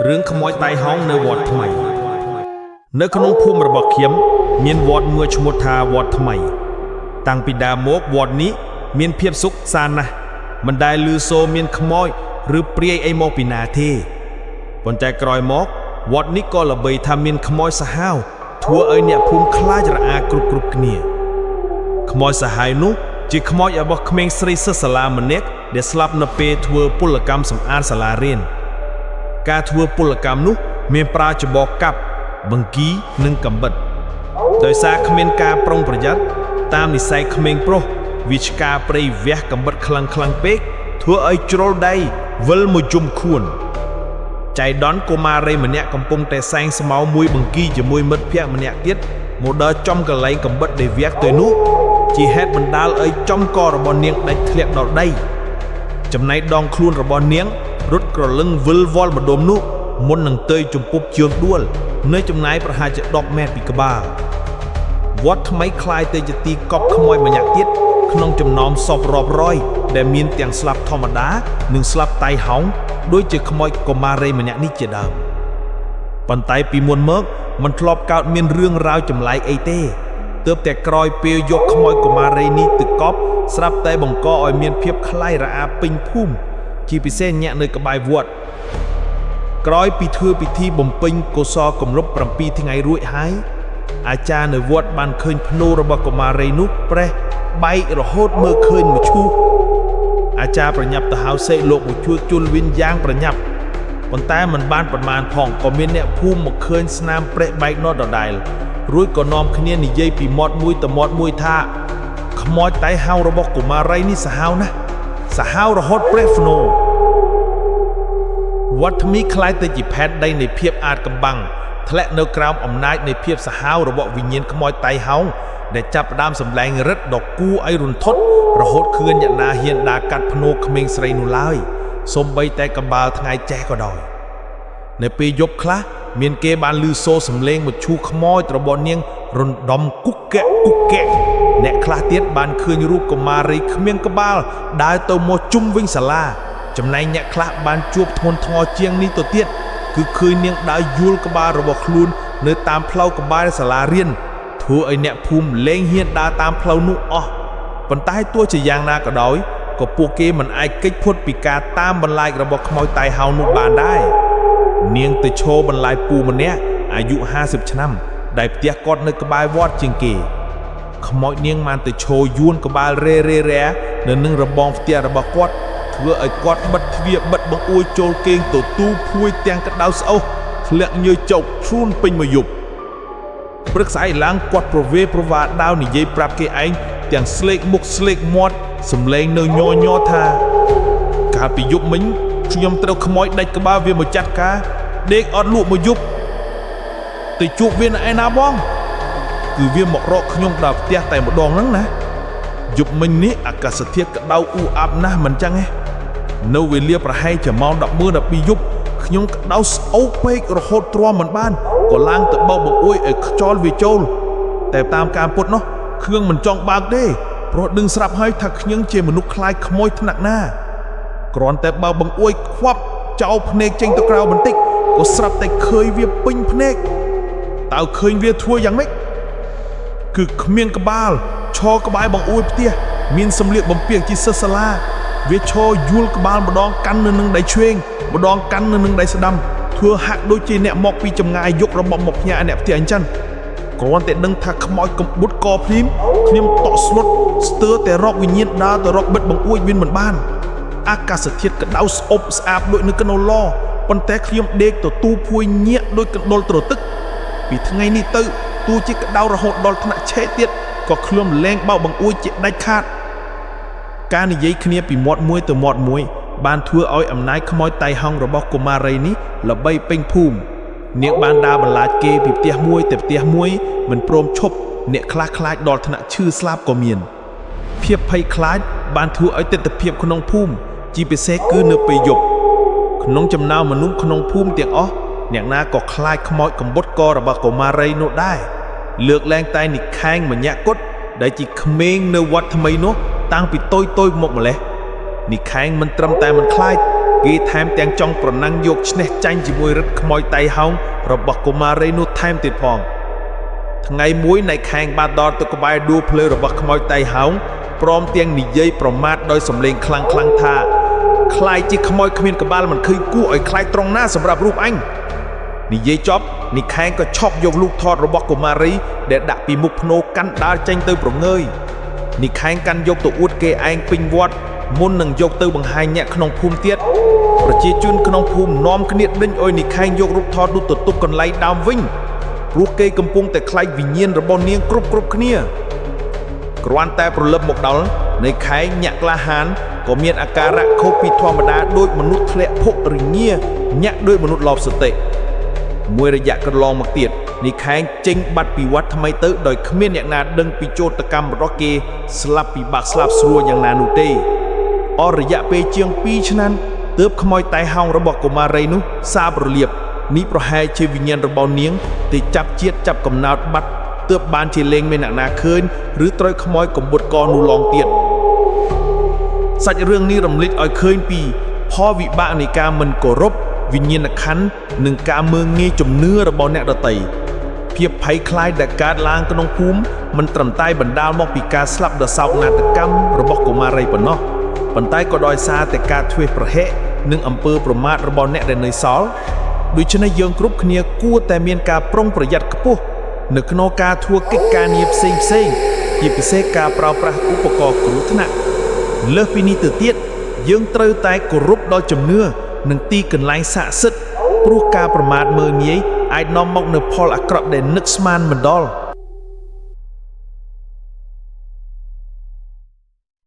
រឿងខ្មោចតៃហោងនៅវត្តថ្មីនៅក្នុងភូមិរបស់ខ្ញុំមានវត្តមួយឈ្មោះថាវត្តថ្មី តាំងពីដើមមកវត្តនេះមានភាពសុខសាន្តណាស់មិនដែលឮសូរមានខ្មោចឬព្រាយអីមកពីណាទេប៉ុន្តែក្រោយមកវត្តនេះក៏ល្បីថាមានខ្មោចសាហាវធ្វើឲ្យអ្នកភូមិខ្លាចរអាគ្រប់គ្រប់គ្នា ខ្មោចសាហាវនោះជាខ្មោចរបស់ក្មេងស្រីសិស្សសាលាម្នាក់ដែលស្លាប់នៅពេលធ្វើពលកម្មសម្អាតសាលារៀន ការធ្វើពលកម្មនោះមានប្រើច្បល់កាប់បង្គីនិងកំបិតដោយសារគ្មានការប្រុងប្រយ័ត្នតាមនិស័យក្មេងប្រុសវាឆ្ការព្រៃវះកំបិតខ្លាំងខ្លាំងពេកធ្វើឲ្យជ្រុលដៃវិលមួយជុំខួនចៃដន្យកុមារីម្នាក់កំពុងតែសែងស្មៅមួយបង្គីជាមួយមិត្តភ័ក្តិម្នាក់ទៀតមកដល់ចំកន្លែងកំបិតដែលវះទៅនោះជាហេតុបណ្ដាលឲ្យចំករបស់នាងដាច់ធ្លាក់ដល់ដី ចំណែកដងខ្លួនរបស់នាងរត់ក្រលឹងវិលវល់ម្ដុំនោះមុននឹងទៅជំពប់ជើងដួល នៅចម្ងាយប្រហែលជា10ម៉ែត្រពីក្បាលវត្តថ្មីคล้ายទៅជាទីកប់ខ្មោចម្នាក់ទៀតក្នុងចំណោមសពរាប់រយដែលមានទាំងស្លាប់ធម្មតានិងស្លាប់តៃហោងដូចជាខ្មោចកុមារីម្នាក់នេះជាដើមប៉ុន្តែពីមុនមកមិនធ្លាប់កើតមានរឿងរ៉ាវចម្លែកអីទេទើបតែក្រោយពេលយកខ្មោចកុមារីនេះទៅកប់ស្រាប់តែបង្កឲ្យមានភាពខ្លាយរអាពេញភូមិជាពិសេសអ្នកនៅក្បែរវត្ត ក្រោយពីធ្វើពិធីបំពេញកុសលគម្រប់7ថ្ងៃរួចហើយអាចារ្យនៅវត្តបានឃើញភ្នូរបស់កុមារីនោះប្រេះបែករហូតមើលឃើញមឈូសអាចារ្យប្រញាប់ទៅហៅសេកលោកមកជួយជលវិនយ៉ាងប្រញាប់ប៉ុន្តែមិនបានប្រមាណផងក៏មានអ្នកភូមិមកឃើញស្នាមប្រេះបែកនោះដដែលរួចក៏នាំគ្នានិយាយពីមាត់មួយទៅមាត់មួយថាខ្មោចតៃហៅរបស់កុមារីនេះសាហាវណាស់សាហាវរហូតប្រេះភ្នូ វត្តថ្មីคล้ายទៅជាផែនដីនៃភាពអាចកំបាំងធ្លាក់នៅក្រោមអំណាចនៃភាពសាហាវរបស់វិញ្ញាណខ្មោចតៃហោងដែលចាប់ផ្ដើមសម្លែងរិទ្ធដ៏គួរឲ្យរន្ធត់រហូតឃើញអ្នកណាហ៊ានដើរកាត់ភ្នូក្មេងស្រីនោះឡើយសូម្បីតែកម្បាលថ្ងៃចេះក៏ដោយនៅពេលយប់ខ្លះមានគេបានឮសូរសំឡេងមឈូសខ្មោចរបស់នាងរំដំគុកកែកគុកកែកអ្នកខ្លះទៀតបានឃើញរូបកុមារីគ្មានក្បាលដើរទៅមកជុំវិញសាលា ចំណែកអ្នកខ្លះបានជួបធ្ងន់ធ្ងរជាងនេះទៅទៀតគឺឃើញនាងដើរយួលក្បាលរបស់ខ្លួននៅតាមផ្លូវក្បែរសាលារៀនធ្វើឲ្យអ្នកភូមិលែងហ៊ានដើរតាមផ្លូវនោះអស់ប៉ុន្តែទោះជាយ៉ាងណាក៏ដោយក៏ពួកគេមិនអាចគេចផុតពីការតាមបន្លាចរបស់ខ្មោចតៃហោនោះបានដែរនាងទៅឈរបន្លាយពូម្នាក់អាយុ50ឆ្នាំដែលផ្ទះគាត់នៅក្បែរវត្តជាងគេ ខ្មោចនាងបានទៅឈរយួនក្បាលរេរេរ៉ែនៅនឹងរបងផ្ទះរបស់គាត់ធ្វើឲ្យគាត់បិទទ្វារបិទបង្អួចចូលគេងទៅទូភួយទាំងក្តៅស្អុះធ្លាក់ញើសចោកជ្រួនពេញមួយយប់ព្រឹកស្អែកឡើងគាត់ប្រវេប្រវាដាវនិយាយប្រាប់គេឯងទាំងស្លេកមុខស្លេកមាត់សំឡេងនៅញ័រញ័រថា កាលពីយប់មិញខ្ញុំត្រូវខ្មោចដាច់ក្បាលវាមកចាត់ការដេកអត់លក់មួយយប់ទៅជួបវានៅឯណាបង គឺវាមករកខ្ញុំដល់ផ្ទះតែម្ដងហ្នឹងណាយប់មិញនេះអាកាសធាតុក្តៅអ៊ូអាប់ណាស់មិនចឹងទេនៅវេលាប្រហែលជាម៉ោង11 12យប់ខ្ញុំក្តៅស្អូបពេករហូតទ្រាំមិនបានក៏ឡើងទៅបោកបង្អួយឲ្យខ្យល់វាចូលតែតាមការពុតនោះគ្រឿងមិនចង់បើកទេព្រោះដឹងស្រាប់ហើយថាខ្ញុំជាមនុស្សខ្លាចខ្មោចថ្នាក់ណាគ្រាន់តែបើកបង្អួយខ្វាប់ចោលភ្នែកចេញទៅក្រៅបន្តិចក៏ស្រាប់តែឃើញវាពេញភ្នែកតើឃើញវាធ្វើយ៉ាងម៉េច គឺគ្មានក្បាលឈរក្បែរបង្អួចផ្ទះមានសម្លៀកបំពាក់ជាសិស្សសាលាវាឈរយួលក្បាលម្ដងកាន់នៅនឹងដៃឆ្វេងម្ដងកាន់នៅនឹងដៃស្ដាំធ្វើហាក់ដូចជាអ្នកមកពីចម្ងាយយករបស់មកផ្ញើអ្នកផ្ទះអញ្ចឹងគ្រាន់តែដឹងថាខ្មោចកំបុតកភ្លាមខ្ញុំតក់ស្លុតស្ទើរតែរកវិញ្ញាណដើរទៅរកបិទបង្អួចវាមិនបានអាកាសធាតុក្តៅស្អប់ស្អាបដូចនៅកណ្ដុរឡប៉ុន្តែខ្ញុំដេកទទួលភួយញាក់ដូចកណ្ដុរត្រទឹក ពីថ្ងៃនេះទៅទោះជាក្តៅរហូតដល់ថ្នាក់ឆេះទៀតក៏ខ្លួនលែងបោកបង្អួចជាដាច់ខាតការនិយាយគ្នាពីមាត់មួយទៅមាត់មួយបានធ្វើឲ្យអំណាចខ្មោចតៃហោងរបស់កុមារីនេះល្បីពេញភូមិនាងបានដើរបន្លាចគេពីផ្ទះមួយទៅផ្ទះមួយមិនព្រមឈប់អ្នកខ្លះខ្លាចដល់ថ្នាក់ឈឺស្លាប់ក៏មានភាពភ័យខ្លាចបានធ្វើឲ្យទិដ្ឋភាពក្នុងភូមិជាពិសេសគឺនៅពេលយប់ ក្នុងចំណោមមនុស្សក្នុងភូមិទាំងអស់អ្នកណាក៏ខ្លាចខ្មោចកំបុតករបស់កុមារីនោះដែរលើកលែងតែនិខែងម្នាក់គត់ដែលជាក្មេងនៅវត្តថ្មីនោះតាំងពីតូចតូចមកម្លេះនិខែងមិនត្រឹមតែមិនខ្លាច គេថែមទាំងចង់ប្រណាំងយកឈ្នះចាញ់ជាមួយឫទ្ធិខ្មោចតៃហោងរបស់កុមារីនោះថែមទៀតផង ថ្ងៃមួយណៃខែងបានដល់ទៅក្បែរដួលភ្លើងរបស់ខ្មោចតៃហោងព្រមទាំងនិយាយប្រមាថដោយសំឡេងខ្លាំងៗថាខ្លាយជាខ្មោចគ្មានក្បាលមិនឃើញគួរឲ្យខ្លាចត្រង់ណាសម្រាប់រូបអញនិយាយចប់នីខែងក៏ឆប់យកលូកថតរបស់កុមារីដែលដាក់ពីមុខភ្នោកាន់ដើរចេញទៅប្រងើយនីខែងកាន់យកទៅអួតគេឯងពេញវត្តមុននឹងយកទៅបង្ហាញអ្នកក្នុងភូមិទៀតប្រជាជនក្នុងភូមិនាំគ្នាដេញឲ្យនីខែងយករូបថតនោះទៅទុកកន្លែងដើមវិញ ព្រោះគេកំពុងតែខ្លាចវិញ្ញាណរបស់នាងគ្រប់គ្រប់គ្នាគ្រាន់តែប្រលឹបមកដល់នៃខែងញាក់ក្លាហានក៏មានអាការៈខុសពីធម្មតាដូចមនុស្សធ្លាក់ភក់រងាញាក់ដូចមនុស្សឡប់សតិមួយរយៈកន្លងមកទៀតនេះខែងចេញបាត់ពីវត្តថ្មីទៅដោយគ្មានអ្នកណាដឹងពីចោទកម្មរបស់គេស្លាប់ពីបាក់ស្លាប់ស្រួលយ៉ាងណានោះទេអស់រយៈពេលជាង2ឆ្នាំទើបខ្មោចតៃហោងរបស់កុមារីនោះសាបរលាបនេះប្រហែលជាវិញ្ញាណរបស់នាងទៅចាប់ជាតិចាប់កំណោតបាត់ទើបបានជាលេងមានអ្នកណាឃើញឬត្រូវខ្មោចកំបុតកនោះឡងទៀត សាច់រឿងនេះរំលេចឲ្យឃើញពីផលវិបាកនៃការមិនគោរពវិញ្ញាណក្ខន្ធនិងការមើលងាយជំនឿរបស់អ្នកដទៃភាពភ័យខ្លាចដែលកើតឡើងក្នុងភូមិមិនត្រឹមតែបណ្ដាលមកពីការស្លាប់ដ៏សោកនាដកម្មរបស់កុមារីប៉ុណ្ណោះប៉ុន្តែក៏ដោយសារតែការធ្វេសប្រហែសនិងអំពើប្រមាថរបស់អ្នកដែលនៅសល់ដូច្នេះយើងគ្រប់គ្នាគួរតែមានការប្រុងប្រយ័ត្នខ្ពស់នៅក្នុងការធ្វើកិច្ចការងារផ្សេងៗជាពិសេសការប្រើប្រាស់ឧបករណ៍គ្រោះថ្នាក់ លើសពីនេះទៅទៀតយើងត្រូវតែគោរពដល់ជំនឿនិងទីកន្លែងស័ក្តិសិទ្ធិព្រោះការប្រមាថមើលងាយអាចនាំមកនូវផលអាក្រក់ដែលនឹកស្មានមិនដល់។